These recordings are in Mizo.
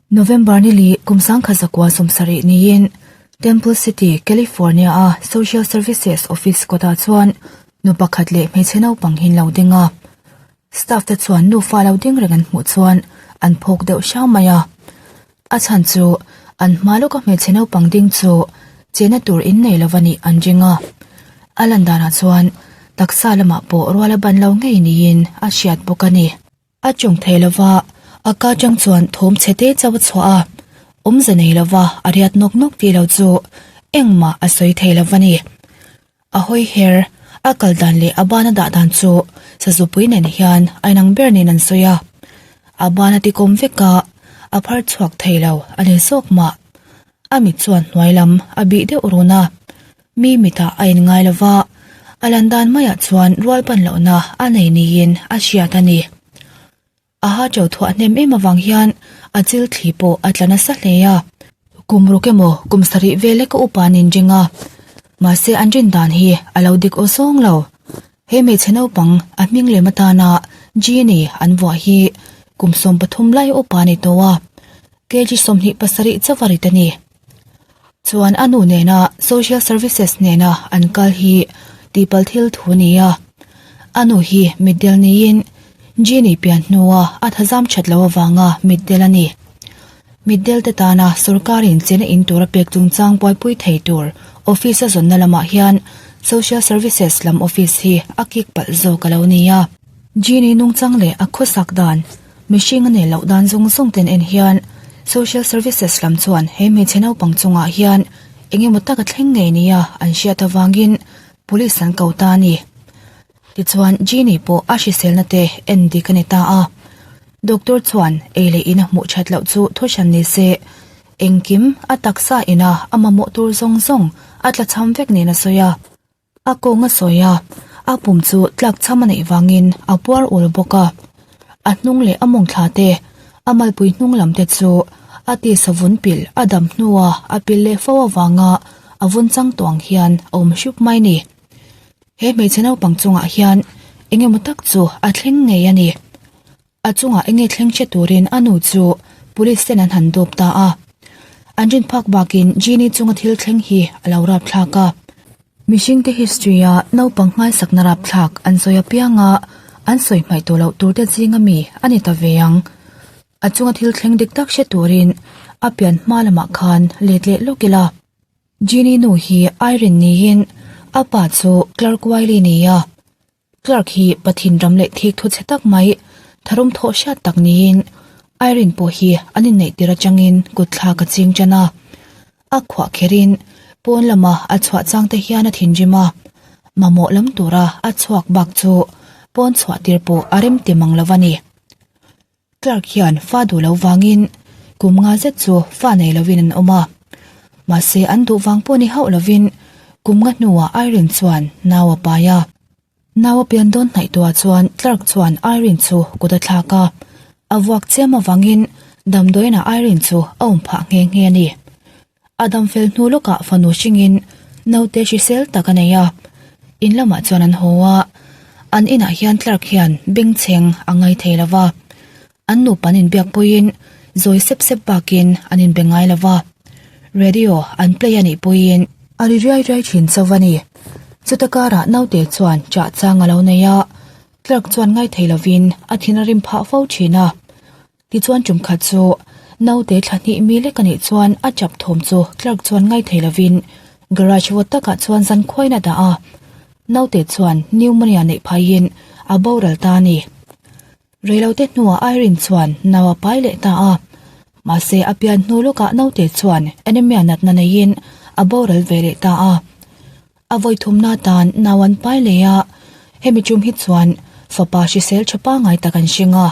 November ni li kum 1970 niin Temple City, California-a Social Services Office kawtah chuan nu pakhat leh hmeichhe naupang hi an lo ding a. Staff te chuan nufa lo ding reng an hmuh chuan an phawk deuh hrang mai a. A chhan chu an hma lawka hmeichhe naupang ding chu chena tur in nei lo va nih an ring a. A lan danah chuan taksa lamah pawh rual a ban lo ngei niin a hriat bawk a ni. A tawng thei lo va, a ka chang chuan thawm chhe te chauh a chhuah a, awmze nei lo va a riat nawk nawk tih lo chu engmah a sawi thei lo va ni. A hawi her, a kal dan leh a ban a dah dan chu sazupui nen hian a inang ber nen an sawi a. A ban a tikawm vek a, a phar chhuak thei lo a ni zawk mah. A mit chuan hnuai lam a bih deuh run a, mi mitah a inngai lo va, a lan dan maiah chuan rual pan lohna a nei niin a hriat a ni. A ha ṭo thuah hnem em avang hian a chil thli pawh a tla nasa hle a. Kum ruk emaw kum sarih vel leka upa an inring a, mahse an rin dan hi a lo dik aw zawng lo. He hmeichhe naupang a hming lem atana Jeannie an vuah hi kum 13 lai upa a ni tawh a, kg 27 chauh a rit a ni. Chuan a nu nena Social Services nena an kal hi tihpalh thil thu a ni a. A nu hi mitdel niin Jeannie pian hnua a thazam that loh avanga mitdel a ni. Mitdel te tana sorkarin chena in tur a pek chungchang buaipui thei tur office a zawnna lamah hian Social Services lam office hi a kik palh zawk a lo ni a. Jeannie nungchang leh a khawsak dan Mihring a neih loh dan zawng zawng ten en hian Social Services lam chuan he hmeichhe naupang chungah hian eng emaw tak a thleng ngei nia an hriat avangin Police an ko ta a ni. Tichuan Jeannie pawh a hriselna te en dik a ni ta a. Doctor chuan ei leh in a hmuh that loh chu thu hran ni se engkim a taksa ina a mamawh tur zawng zawng a tlachham vek niin a sawi a. A kawng a sawi a, a pum chu tlak cham a neih vangin a puar ul bawk a. A hnung leh a mawng thla te, a malpui hnung lam te chu a tisa vun pilh a dam hnua a pilh leh fo avanga a vun chang tuang hian a awm hrup mai ni. He hmeichhe naupang chungah hian eng emaw tak chu a thleng ngei a ni. A chungah enge thleng hre turin a nu chu police ten an han dawp ta a. An rin phak bakin Jeannie chunga thil thleng hi a lo rap thlak a. Mihringte history a naupang nghaisakna rap thlak an sawi apiang a, an sawi hmaih tawh loh turte zinga mi a ni ta ve ang. A chunga thil thleng dik tak hre turin a pian hma lamah khan let leh lawk ila. Jeannie nu hi Irene niin a pa chu Clark Wiley ni a. Clark hi Pathin ram leh thik thu chhe tak mai, tharum thawh hriat tak niin Irene pawh hi an inneih tir atangin kut thlak a ching tan a. A khuah kherin pawn lama a chhuah chang te hian a thinrim a, mamawh lam tura a chhuak bak chu pawn chhuah tir pawh a rem ti mang lo a ni. Clark hian fa duh lo vangin kum nga zet chu fa nei lovin an awm a. Mahse an duh vang pawh ni hauh lovin kum nga hnuah Irene chuan nau a pai a. Nau a pian dawn hnaih tuah chuan Clark chuan Irene chu kut a thlak a. A vuak chiam avangin damdawiinah Irene chu a awm phah nghe nghe a ni. A dam fel hnu lawkah fanu hringin naute hrisel tak a nei a, in lamah chuan an haw a, an inah hian Clark hian bengchheng a ngai thei lo va, an nupa an inbiak pawhin zawi sep sep bakin an inbe ngai lo va, radio an play a nih pawhin a ri riai riai thin chauh a ni. Chuta karah naute chuan chah chang a lo nei a, Clark chuan ngai thei lovin a thin a rim phah fo thin a. Tichuan tum khat chu naute thla hnih mi lek a nih chuan a chap thawm chu Clark chuan ngai thei lovin garage vawt takah chuan zan khuain a dah a. Naute chuan pneumonia neih phaiin a boral ta a ni. Reilote hnuah Irene chuan nau a pai leh ta a. Mahse a pian hnu lawkah naute chuan anemia natna neiin a boral ve leh ta a. A vawi thumna tan nau an pai leh a, hemi tum hi chuan fapa hrisel tha pangngai tak an hring a,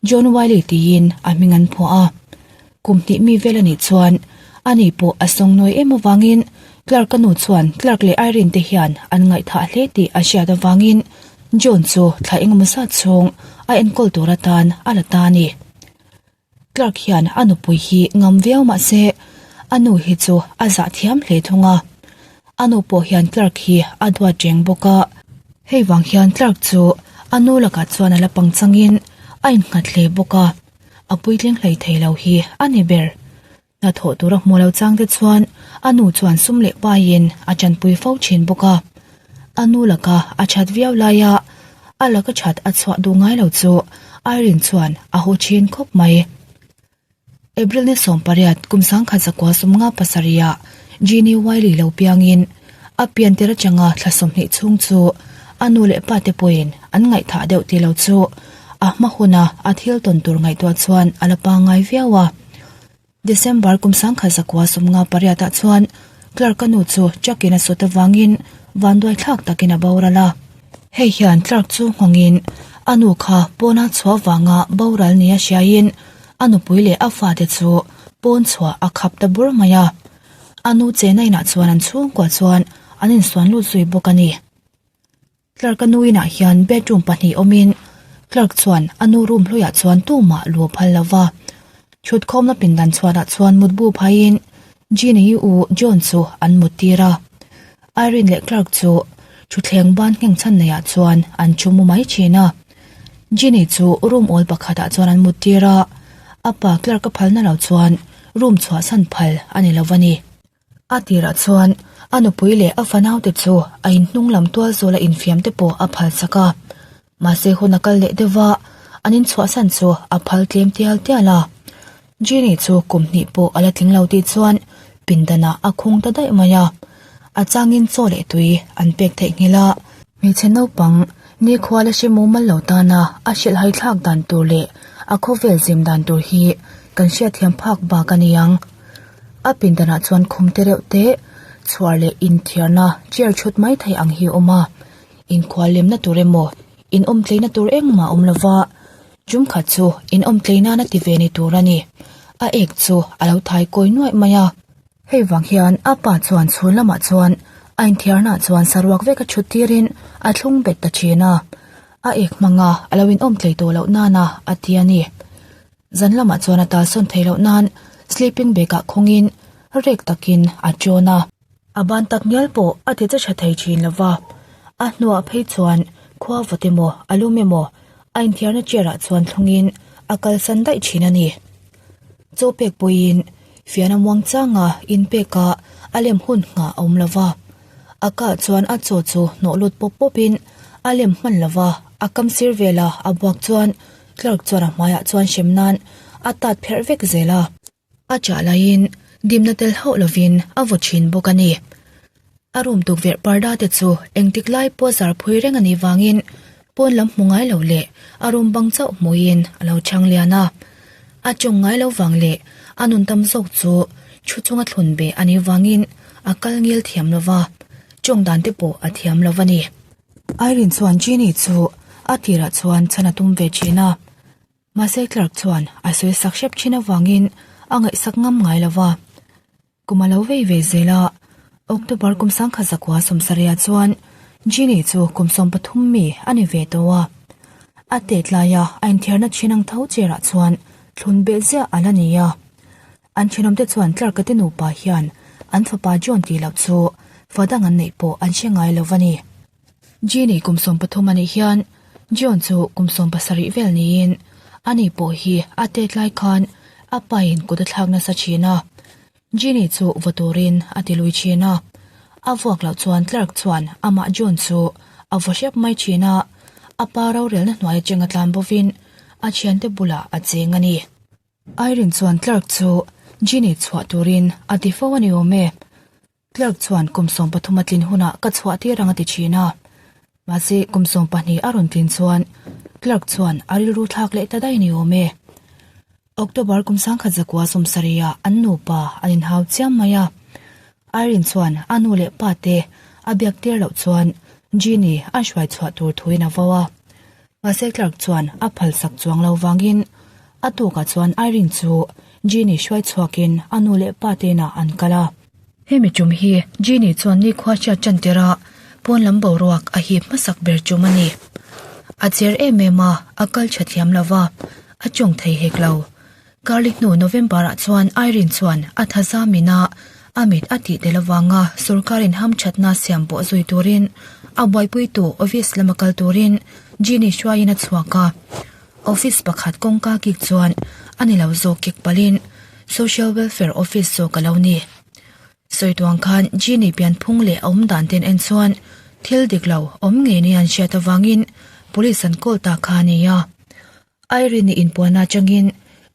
John Wiley tiin a hming an phuah a. Kum hnih mi vel a nih chuan ani pawh a sawng nawi em avangin Clark a nu chuan Clark leh Irene te hian an ngaihthah hle tih a hriat avangin John chu thla engemaw zat chhung a enkawl tur atan a la ta a ni. Clark hian a nupui hi ngam viau mah se a nu hi chu a zah thiam hle thung a. A nu pawh hian Clark hi a duat reng bawk a. Hei vang hian Clark chu a nu lakah chuan a la pangchangin a innghat hle bawk a. A puitling hlei thei lo hi a ni ber. Hnathawh tur a hmuh lo chang te chuan a nu chuan sum leh paiin a tanpui fo thin bawk a. A nu laka a that viau laia a laka that a chhuah duh ngai lo chu Irene chuan a haw thin khawp mai. April ni 18 kum 1900 sumnga pasarihah Jeannie Wiley lo piangin a pian tir atanga thla 20 chhung chu a nu leh pa te pawhin an ngaihthah deuh ti lo chu a hma huna a thil tawn tur ngaihtuah chuan a la pangngai viau a. December kum 1958 ah chuan Clark-a nu chu truck in a sut avangin vanduai thlak takin a boral a. Hei hian Clark chu nghawngin a nu kha pawna chhuah vanga boral nia hriaiin a nupui leh a fate chu pawn chhuah a khap ta bur mai a. A nu chena inah chuan an chhungkua chuan an insuan lut zui bawk a ni. Clark a nu inah hian bedroom pahnih awmin Clark chuan a nu room hluiah chuan tumah lu a phal lo va. Thutkhawmna pindan chhuanah chuan mutbu phaiin Jeannie-i u John chu an mut tir a. Irene leh Clark chu thutthleng ban ngheng chhan neiah chuan an thu mu mai thin a. Jeannie chu room awl pakhatah chuan an mut tir a, a pa Clark a phalna lo chuan room chhuahsan phal a ni lo va ni. A tirah chuan a nupui leh a fanaute chu a inhnung lam tual zawla infiam te pawh a phal sak a. Mahse hun a kal leh deuh va, an inchhuahsan chu a phal tlem tial tial a. Jeannie chu kum hnih pawh a la tling lo tih chuan pindanah a khung ta daih mai a. A changin chaw leh tui an pek theihnghilh a. Hmeichhe naupang nikhua la hre mumal lo tana a hrilhhai thlak dan tur leh a khawvel zim dan tur hi kan hriatthiam phak bak a ni ang. A pindanah chuan khum te reuh te chhuar leh inthiarna chair chhut mai thei ang hi a awm a, inkhual lemna tur emaw inawm tleina tur engmah a awm lova, tum khat chu inawm tlei nana ti ve ni tur a ni. A ek chu a lo thai kawi nuaih mai a. Hei vang hian a pa chuan chhun lamah chuan a inthiarna chuan saruak vek a chhut tirin a thlung bet ta thin a, a ek hmanga a lo inawm tlei tawh loh nana a ti a ni. Zan lamah chuan a talsawn theih loh nan sleeping bag ah khawngin rek takin a tawn a. A ban tak ngial pawh a ti che tha thei thin lo va, a hnuah phei chuan khua vawt emaw a lum emaw a inthiarna chair ah chuan thlungin a kalsan daih thin a ni. Chaw pek pawhin fian a muang changa inpek a a lem hun nghah a awm lo va, a kah chuan a chaw chu hnawh lut pawp pawpin a lem hman lo va, a kam sir vela a buak chuan Clerk chuan a hmaiah chuan hrem nan a tat pherh vek zel a. A chah laiin dimna tel hauh lovin a vaw thin bawk a ni. A room tukverh parda te chu engtik lai pawh zar phui reng a nih vangin pawn lam hmu ngai lo leh a room bang chauh hmuhin a lo chhang lian a. A tawng ngai lo vang leh a nun tam zawk chu thu chunga thlun beh a nih vangin a kal ngil thiam lo va, tawng dan te pawh a thiam lo a ni. Irene chuan Jeannie chu a tirah chuan chhan a tum ve thin a, mahse Clark chuan a sawi sak hrep thin avangin a ngaihsak ngam ngai lo va. Kum a lo vei ve zel a, October kum 1970 chuan Jeannie chu kum 13 mi a ni ve tawh a. A tet laia a inthiarna thin ang tho chair ah chuan thlun beh ziah a la ni a. An thenawmte chuan Clark-a te nupa hian an fapa John tih loh chu fa dang an neih pawh an hre ngai lo a ni. Jeannie kum 13 a nih hian John chu kum 17 vel niin ani pawh hi a tet lai khan a pain kut a thlak nasa thin a. Jeannie chu vaw turin a ti lui thin a. A vuak loh chuan Clark chuan amah John chu a vaw hrep mai thin a, a pa rorelna hnuai atanga tlan bovin a thiante bulah a cheng a ni. Irene chuan Clark chu Jeannie chhuah turin a ti fo a ni awm e. Clark chuan kum 13 a tlin hunah ka chhuah tir ang a ti thin a. Mahse kum 12 a rawn tlin chuan Clark chuan a rilru thlak leh ta daih a ni awm e. October kum 1970 ah an nupa an inhau chiam mai a. Irene chuan a nu leh pa te a biak tir loh chuan Jeannie a hruai chhuah tur thuin a vo a. Mahse Clark chuan a phalsak chuang lo vangin a tukah chuan Irene chu Jeannie hruai chhuakin a nu leh pa te inah an kal a. Hemi tum hi Jeannie chuan nikhua hriat tan tir a, pawn lam boruak a hip hmasak ber tum a ni. A cher em em a, a kal tha thiam lo va, a tawng thei hek lo. Karli hnu November ah chuan Irene chuan a thaza min a, a mit a tih tel avanga sorkarin hamthatna siam pawh zui turin a buaipuitu office lama kal turin Jeannie hruaiin a chhuak a. Office pakhat kawngka kik chuan A ni lo zawk kek palhin Social Welfare Office zawk a lo ni. Sawi tuang khan Genie pianphung leh a awm dan ten en chuan thil dik lo awm ngei ni an hriat avangin Police an call ta kha a ni a. Irene-i inpuanna atangin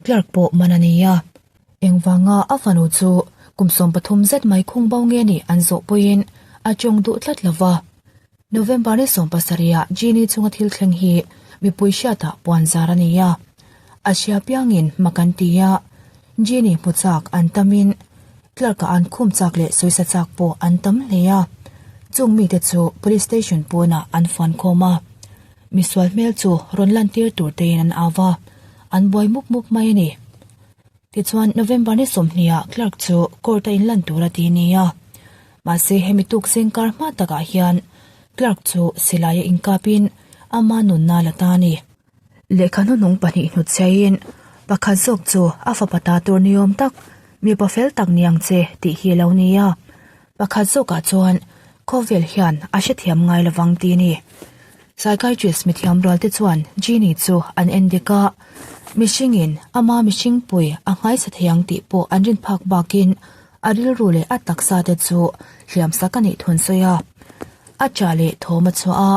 Clerk pawh man a ni a. Engvanga a fanu chu kum 13 zet mai khung bo nge nih an zawh pawhin a tawng duh tlat lo va. November ni 17 ah Genie chunga thil thleng hi mipui hriatah puan zar a ni a. A hria piangin hma kan ti a, Genie hmu chak an tamin Clerk-ah an khum chak leh sawisa chak pawh an tam hle a. Chung mite chu Police Station pawnah an fuan khawm a. Misual hmel chu rawn lantir tur tein an au va, an buai mup mup mai a ni. Tichuan, November ni 20 ah Clerk chu court a inlan tur a ti ni a. Mahse, hemi tuk zingkar hma takah hian Clerk chu silai a inkapin ama nunna la ta a ni. Lehkha hnuhnung pahnih hnutchhiain pakhat zawk chu a fapa ta tur ni awm tak, mipa fel tak ni ang che tih hi a lo ni a. Pakhat zawkah chuan khawvel hian a hrethiam ngai lovang tih a ni. Psychiatrist mithiam rualte chuan Jeannie chu an en dik a, mihringin ama mihring pui a nghaisa thei ang tih pawh an rin phak bakin a rilru leh a taksa te chu hliam sak a nih thun sawi a. A ṭah leh thawm a chhuah a,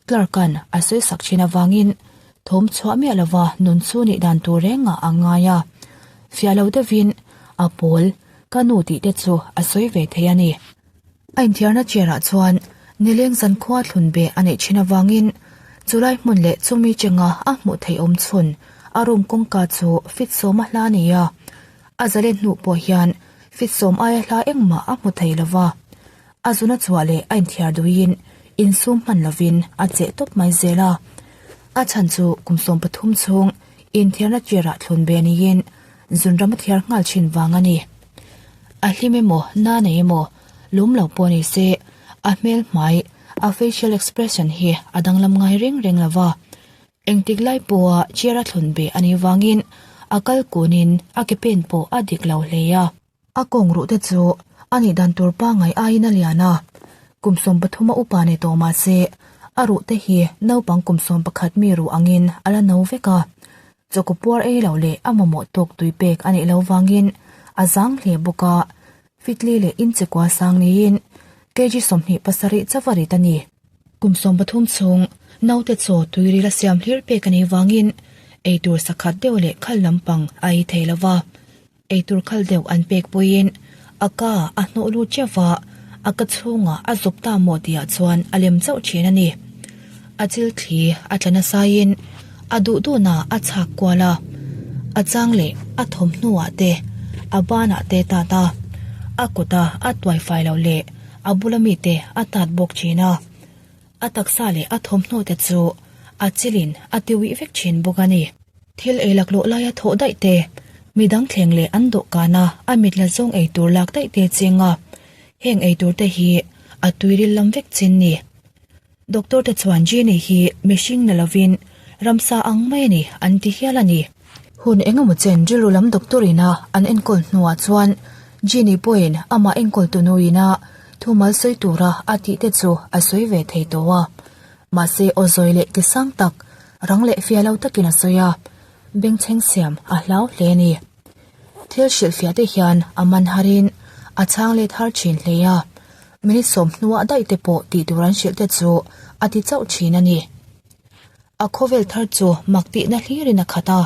Clark-a'n a sawi sak ṭhin avangin thawm chhuah miah lova nun chu nih dan tur rengah a ngai a. Fiah lo deuhin a pawl Ka nu tih te chu a sawi ve thei a ni. A inthiarna chair ah chuan nileng zankhua thlun be a neih thin avangin chulai hmun leh chumi chenga a hmuh theih awm chhun a room kawngka chu fit sawm a hla a ni a. A zalen hnu pawh hian fit sawm aia hla engmah a hmu thei lo va. A zuna chhuah leh a inthiar duhin insum hman lovin a cheh tawp mai zel a. A chhan chu kum 13 chhung inthiarna chair ah thlun be niin Zunram a thiar nghal thin vang a ni. A hlim emaw, na nei emaw, lum lo pawh ni se, a hmel hmai, a facial expression hi a danglam ngai reng reng lo va. Engtik lai pawha chair a thlun beh a nih vangin a kal kunin a ke pen pawh a dik lo hle a. A kawng ruh te chu a nih dan tur pangngai aiin a lian a, kum 13 a upa ni tawh mah se, a ruh te hi naupang kum 11 mi ruh angin a la no vek a. Chawkaw puar ei loh leh a mamawh tawk tui pek a nih loh vangin a zang hle bawk a, Fitli leh Inchekua sang niin kg 27 chauh a rit a ni. Kum 13 chhung naute chaw tuiril a siam hlir pek a nih vangin eitur sakhat deuh leh khal lampang a ei thei lo va, eitur khal deuh an pek pawhin a ka a hnawh lut teuh va, a ka chhungah a zawp ta maw tihah chuan a lem chauh thin a ni. A chil thli a tla nasaiin a duh duhna a chhak kual a, a chang leh a thawmhnuah te, a banah te tat a, a kuta a tuai fai loh leh a bula mite a tat bawk thin a. A taksa leh a thawmhnaw te chu a chilin a tiuih vek thin bawk a ni. Thil ei laklawh laia thawh daih te, midang thleng leh an dawhkana a mit la zawng ei tur lak daih te cheng a, heng ei tur te hi a tuiril lam vek chin ni. Doctor te chuan Jeannie hi mihring ni lovin ramsa ang mai a ni an ti hial a ni. Hun engemaw chen rilru lam doctor ina an enkawl hnuah chuan Jeannie pawhin amah enkawltu nuina thumal sawi tura a tih te chu a sawi ve thei tawh a. Mahse aw zawi leh ti sang tak, rang leh fia lo takin a sawi a, bengchheng siam a hlau hle a ni. Thil hrilhfiah te hian a man harin a chhang let har thin hle a, minute sawm hnuah daih te pawh tih tur an hrilh te chu a ti chauh thin a ni. A khawvel thar chu mak tihna hlirin a khat a,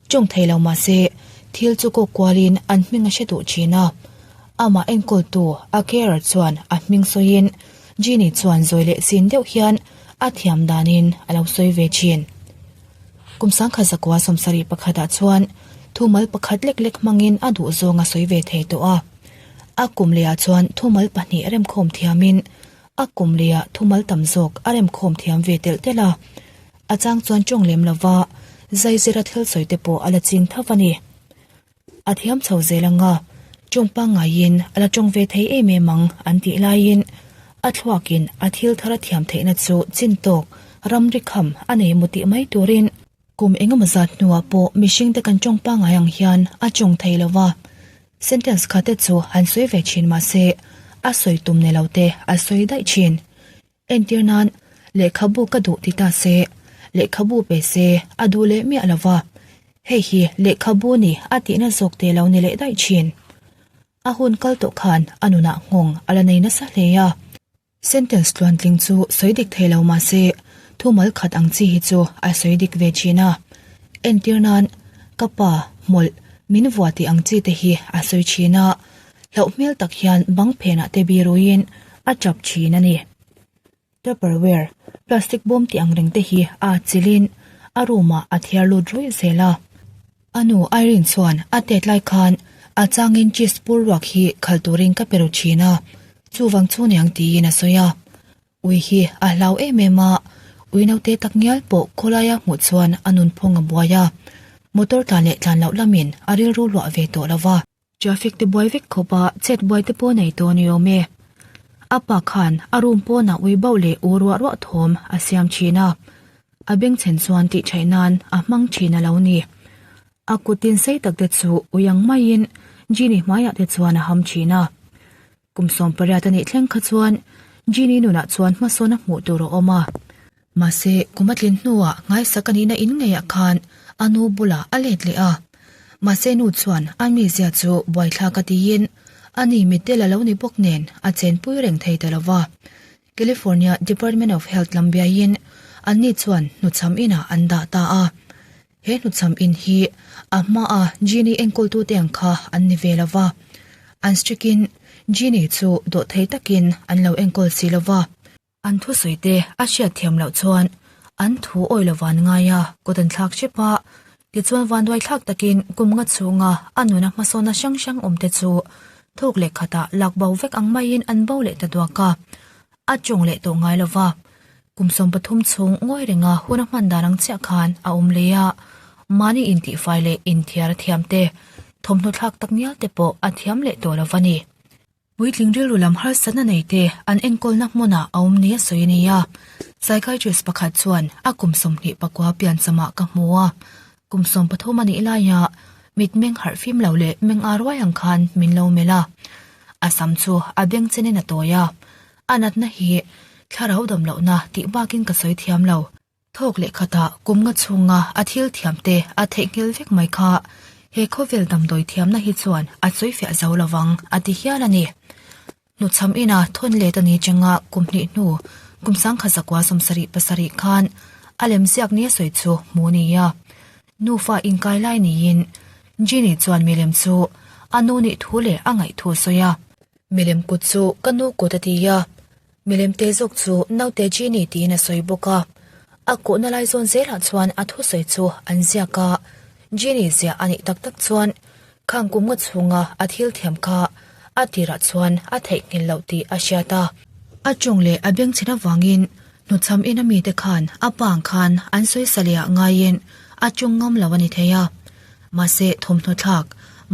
tawng thei lo mah se thil chu kawk kualin an hming a hre duh thin a. Amah enkawltu a carer chuan a hming sawiin Jeannie chuan zawi leh zin deuh hian a thiam danin a lo sawi ve thin. Kum sangkhat zakua 71 pakhatah chuan thumal pakhat lek lek hmangin a duh zawng a sawi ve thei tawh a. A kum lehah chuan thumal pahnih remkhawm thiamin A kum lehah thumal tam zawk a remkhawm thiam ve telh telh a, a chang chuan tawng lem lova zaizira thil sawi te pawh a la ching tho a ni. A thiam chho zel anga tawng pangngaiin a la tawng ve thei em em ang an tih laiin a thluakin a thil thar a thiam theihna chu chin tawk ramri kham a nei emaw tih mai turin kum engemaw zat hnuah pawh mihringte kan tawng pangngai ang hian a tawng thei lova. Sentence kha te chu han sawi ve thin mah se a sawi tum nei lo te a sawi daih thin. Entir nan lehkhabu ka duh ti ta se, lehkhabu pe se a duh leh miah lo va. Hei hi lehkhabu ni a tihna zawk te lo ni leh daih thin. A hun kal tawh khan a nunah nghawng a la nei nasa hle a. Sentence tluantling chu sawi dik thei lo mah se, thumal khat ang chi hi chu a sawi dik ve thin a. Entir nan, ka pa, hmawlh, min vua tih ang chi te hi a sawi thin a. Hlauh hmel tak hian bang phenah te biruiin a tap thin a ni. Tupperware, plastic bawm tih ang reng te hi a chilhin a room ah a thiar lut ruih zel a. A nu Irene chuan a tet lai khan a changin cheese pur ruak hi khal turin ka pe ru thin a, chuvang chu niang tiin a sawi a. Ui hi a hlau em em a, ui naute tak ngial pawh khawlaia hmuh chuan a nunphawng a buai a, motor tlan leh tlan loh lamin a rilru luah ve tawh lo va. Traffic te buai vek khawp a, chet buai te pawh nei tawh a ni awm e. A pa khan a room pawnah ui bauh leh u ruah ruah thawm a siam thin a, a bengchhen chuan tih theih nan a hmang thin a lo ni. A kut tin sei tak te chu ui ang maiin Genie hmaiah te chuan a ham thin a. Kum 18 a nih thleng kha chuan Genie nunah chuan hmasawn a hmuh tur a awm a. Mahse, kum a tlin hnuah nghaisak a nihna in ngeiah khan a nu bulah a let leh a. Mahse nu chuan a mizia chu buaithlak a tiin a ni mitdel a lo ni bawk nen a chenpui reng thei ta lo va. California Department of Health lam biaiin anni chuan hnuchham inah an dah ta a. He hnuchham in hi a hmaa Genie enkawltute ang kha an ni ve lo va. An strict-in Genie chu dawhthei takin an lo enkawl si lo va. An thusawi te a hriat thiam loh chuan an thu awi lo van ngai a, kut an thlak hrep a. Tichuan vanduai thlak takin kum nga chhunga a nuna hmasawnna hrang hrang awm te chu thuk leh khatah lak bo vek ang maiin an bo leh ta duak a. A tawng leh tawh ngai lo va. Kum 13 chhung ngawi renga hun a hman dan ang chiah khan a awm leh a. Mahni intihfai leh inthiar a thiam te, thawmhnaw thlak tak ngial te pawh a thiam leh tawh lo va ni. Puitling rilru lam harsatna nei te an enkawlna hmunah a awm nia sawi a ni a. Psychiatrist pakhat chuan a kum 24 piancham-ah ka hmu a, kum 13 a nih laia mitmeng harh fim lo leh meng ar uai ang khan min lo melh a. A sam chu a beng chenin a tawi a, a natna hi thlarau dam lohna tih bakin ka sawi thiam lo. Thawk leh khatah kum nga chhunga a thil thiamte a theihnghilh vek mai kha he khawvel damdawi thiamna hi chuan a sawifiah zo lovang a ti hial a ni. Hnuchham ina thawn let a ni changa kum hnih hnu kum 1977 khan a lemziak nia sawi chu hmu a ni a. Nufa inkai lai niin Genie chuan milem chu a nu nih thu leh a ngaih thu a sawi a. Milem kut chu ka nu kut a ti a. Milem te zawk chu naute Genie tiin a sawi bawk a. A kuhna lai zawn zelah chuan a thusawi chu an ziak a. Genie ziah a nih tak tak chuan khang kum nga chhunga a thil thiam kha a tirah chuan a theihnghilh loh tih a hriat a. A tawng leh a bengchhen avangin hnuchham ina mite khan a pa ang khan an sawi sa leh ah ngaiin a tawng ngam lo a ni thei a. Mahse thawmhnaw thlak,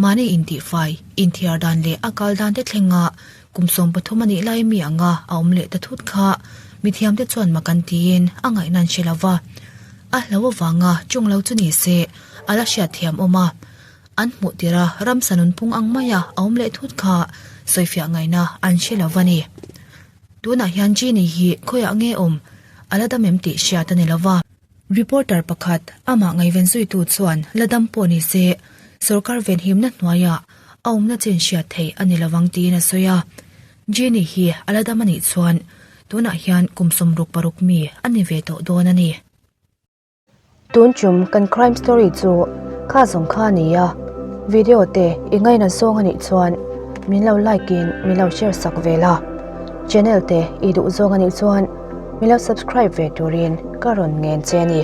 mahni intihfai, inthiar dan leh a kal dan te thlenga Kum 13 a nih lai mi anga a awm leh ta thut kha mithiamte chuan mak an tiin a ngaihna an hre lo va. A hlo avanga chung lo chu ni se a la hriatthiam awm a. An hmuh tirh a ramsa nunphung ang maia a awm leh thut kha sawifiah ngaihna an hre lo va ni. Tunah hian Genie hi khawiah nge awm a la dam em tih hriat a ni lo va. Reporter pakhat amah ngaihven zuitu chuan la dam pawh ni se sorkar venhimna hnuaiah a awmna chin hriat theih a ni lovang tiin a sawi a. Genie hi a la dam a nih chuan tunah hian kum 66 mi a ni ve tawh dawn a ni. Tun tum kan crime story chu kha zawng kha a ni a, video te i ngaina zawng a nih chuan min lo like in min lo share sak ve la, channel te i duh zawng a nih chuan min lo subscribe ve turin ka rawn ngen che a ni.